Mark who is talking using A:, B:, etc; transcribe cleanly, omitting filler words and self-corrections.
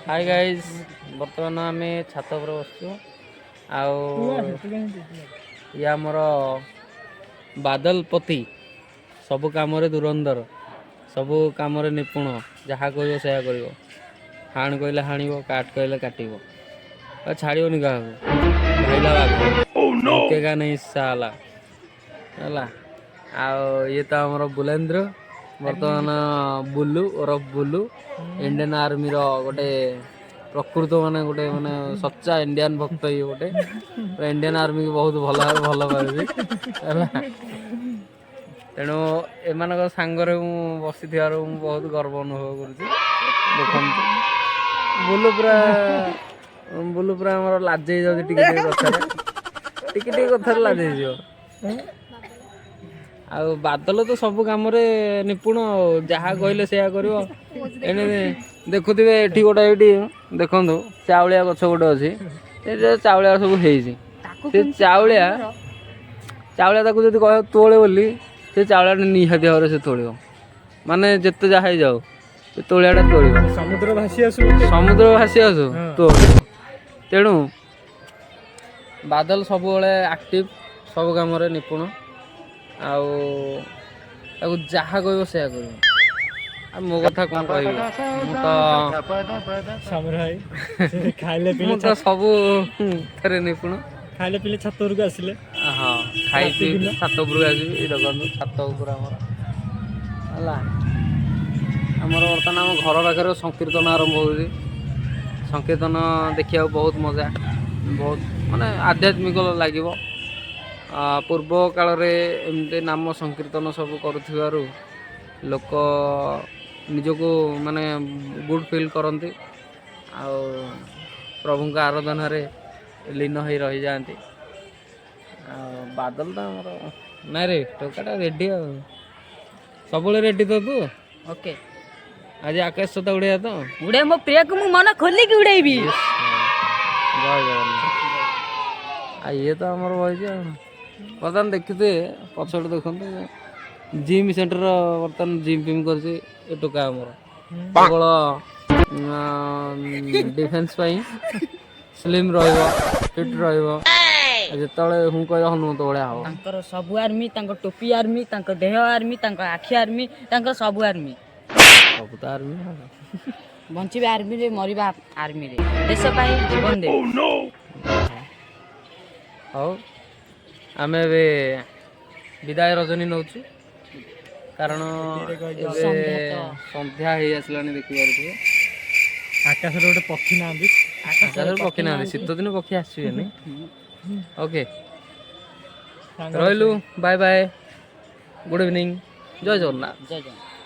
A: High guys, ବର୍ତ୍ତମାନ ଆମେ ଛାତ ଉପରେ ବସିଛୁ। ଆଉ ଇଏ ଆମର ବାଦଲପତି, ସବୁ କାମରେ ଧୁରନ୍ଧର, ସବୁ କାମରେ ନିପୁଣ। ଯାହା କହିବ ସେୟା କରିବ। ହାଣ କହିଲେ ହାଣିବ, କାଟ କହିଲେ କାଟିବ, ଆଉ ଛାଡ଼ିବନି କାହାକୁ। ଭାଇଲା ବାଘ, ଝୁକେଗା ନାହିଁ ସାଲା। ହେଲା, ଆଉ ଇଏ ତ ଆମର ବୁଲେନ୍ଦ୍ର, ବର୍ତ୍ତମାନ ବୁଲୁ ଓରଫ ବୁଲୁ, ଇଣ୍ଡିଆନ ଆର୍ମିର ଗୋଟେ ପ୍ରକୃତ ମାନେ ଗୋଟେ ମାନେ ସଚ୍ଚା ଇଣ୍ଡିଆନ ଭକ୍ତ। ଇଏ ଗୋଟେ ପୁରା ଇଣ୍ଡିଆନ ଆର୍ମିକୁ ବହୁତ ଭଲ ଭାବେ ଭଲ ପାଉଛି। ହେଲା, ତେଣୁ ଏମାନଙ୍କ ସାଙ୍ଗରେ ମୁଁ ବସିଥିବାରୁ ମୁଁ ବହୁତ ଗର୍ବ ଅନୁଭବ କରୁଛି। ଦେଖନ୍ତୁ, ବୁଲୁ ପୁରା ଆମର ଲାଜେଇ ଯାଉଛି ଟିକେ ଟିକେ କଥାରେ, ଟିକେ ଟିକେ କଥାରେ ଲାଜେଇ ଯିବ। ଆଉ ବାଦଲ ତ ସବୁ କାମରେ ନିପୁଣ ଆଉ, ଯାହା କହିଲେ ସେଇଆ କରିବ। ଏଣେ ଦେଖୁଥିବେ, ଏଠି ଗୋଟେ, ଏଇଠି ଦେଖନ୍ତୁ, ଚାଉଳିଆ ଗଛ ଗୋଟେ ଅଛି। ଏ ଯେ ଚାଉଳିଆ ସବୁ ହେଇଛି, ସେ ଚାଉଳିଆ ଚାଉଳିଆ ତାକୁ ଯଦି କହିବ ତୋଳେ ବୋଲି, ସେ ଚାଉଳିଆଟା ନିହାତି ଭାବରେ ସେ ତୋଳିବ। ମାନେ ଯେତେ ଯାହା ହେଇଯାଉ, ସେ ତୋଳିଆଟା ତୋଳିବ।
B: ସମୁଦ୍ର ଭାସି ଆସୁ।
A: ସମୁଦ୍ର ଭାସି ଆସୁ, ତୋଳିବ। ତେଣୁ ବାଦଲ ସବୁବେଳେ ଆକ୍ଟିଭ, ସବୁ କାମରେ ନିପୁଣ, ଆଉ ତାକୁ ଯାହା କହିବ ସେଇଆ କରିବ। ଆଉ ମୋ କଥା କ'ଣ କହିବି? ମୁଁ ତ
B: ସମର ଭାଇ ସେ ଖାଇଲେ
A: ମୁଁ
B: ପିଇଲେ
A: ତ ସବୁ ଥରେ ନିପୁଣ।
B: ଖାଇଲେ ପିଇଲେ ଛାତ ଉପରକୁ ଆସିଲେ।
A: ହଁ, ଖାଇ ପିଇ ଛାତ ଉପରକୁ ଆସିବି। ଏଇ ଦେଖନ୍ତୁ, ଛାତ ଉପରେ ଆମର। ହେଲା, ଆମର ବର୍ତ୍ତମାନ ଆମ ଘର ପାଖରେ ସଂକୀର୍ତ୍ତନ ଆରମ୍ଭ ହେଉଛି। ସଂକୀର୍ତ୍ତନ ଦେଖିବାକୁ ବହୁତ ମଜା, ବହୁତ ମାନେ ଆଧ୍ୟାତ୍ମିକ ଲାଗିବ। ପୂର୍ବ କାଳରେ ଏମିତି ନାମ ସଂକୀର୍ତ୍ତନ ସବୁ କରୁଥିବାରୁ ଲୋକ ନିଜକୁ ମାନେ ଗୁଡ୍ ଫିଲ୍ କରନ୍ତି ଆଉ ପ୍ରଭୁଙ୍କ ଆରାଧନାରେ ଲୀନ ହେଇ ରହିଯାଆନ୍ତି। ଆଉ ବାଦଲ ତ ଆମର ନାଇଁ ରେ, ଟୋକାଟା ରେଡ଼ି, ଆଉ ସବୁବେଳେ ରେଡ଼ି ତ ତୁ?
C: ଓକେ।
A: ଆଜି ଆକାଶ ଛତା ଉଡ଼େଇବା ତ?
C: ଉଡେ, ମୋ ପ୍ରିୟକୁ ମୁଁ ମନ ଖୋଲିକି ଉଡେଇବି।
A: ଜୟ ଜଗନ୍ନାଥ। ଆଉ ଇଏ ତ ଆମର ବହିଛି। ଆଉ ବର୍ତ୍ତମାନ ଦେଖୁଥିବେ, ପଛପଟେ ଦେଖନ୍ତୁ, ଜିମ୍ ସେଣ୍ଟର। ବର୍ତ୍ତମାନ ଜିମ୍ ଫିମ୍ କରୁଛି ଏ ଟୋକା ଆମର, କେବଳ ଡିଫେନ୍ସ ପାଇଁ। ସ୍ଲିମ୍ ରହିବ, ଫିଟ୍ ରହିବ, ଆଉ ଯେତେବେଳେ ହୁଁ କହିବ, ହନୁମନ୍ତ ଭଳିଆ ହବ।
C: ତାଙ୍କର ସବୁ ଆର୍ମି, ତାଙ୍କ ଟୋପି ଆର୍ମି, ତାଙ୍କ ଦେହ ଆର୍ମି, ତାଙ୍କ ଆଖି ଆର୍ମି, ତାଙ୍କର ସବୁ ଆର୍ମି।
A: ସବୁ ତ ଆର୍ମି।
C: ବଞ୍ଚିବେ ଆର୍ମିରେ, ମରିବା ଆର୍ମିରେ, ଦେଶ ପାଇଁ ଜୀବନ ଦେବେ।
A: ହଉ, ଆମେ ଏବେ ବିଦାୟ ରଜନୀ ନେଉଛୁ, କାରଣ ଏବେ
C: ସନ୍ଧ୍ୟା ତ।
A: ସନ୍ଧ୍ୟା ହେଇ ଆସିଲାଣି, ଦେଖିପାରୁଥିବେ।
B: ଆକାଶରେ ଗୋଟେ ପକ୍ଷୀ ନାହାନ୍ତି।
A: ଆକାଶରେ ପକ୍ଷୀ ନାହାନ୍ତି, ଶୀତ ଦିନ ପକ୍ଷୀ ଆସିବେନି। ଓକେ, ରହିଲୁ, ବାଏ ବାଏ, ଗୁଡ୍ ଇଭିନିଂ, ଜୟ ଜଗନ୍ନାଥ।
C: ଜୟ ଜଗନ୍ନାଥ।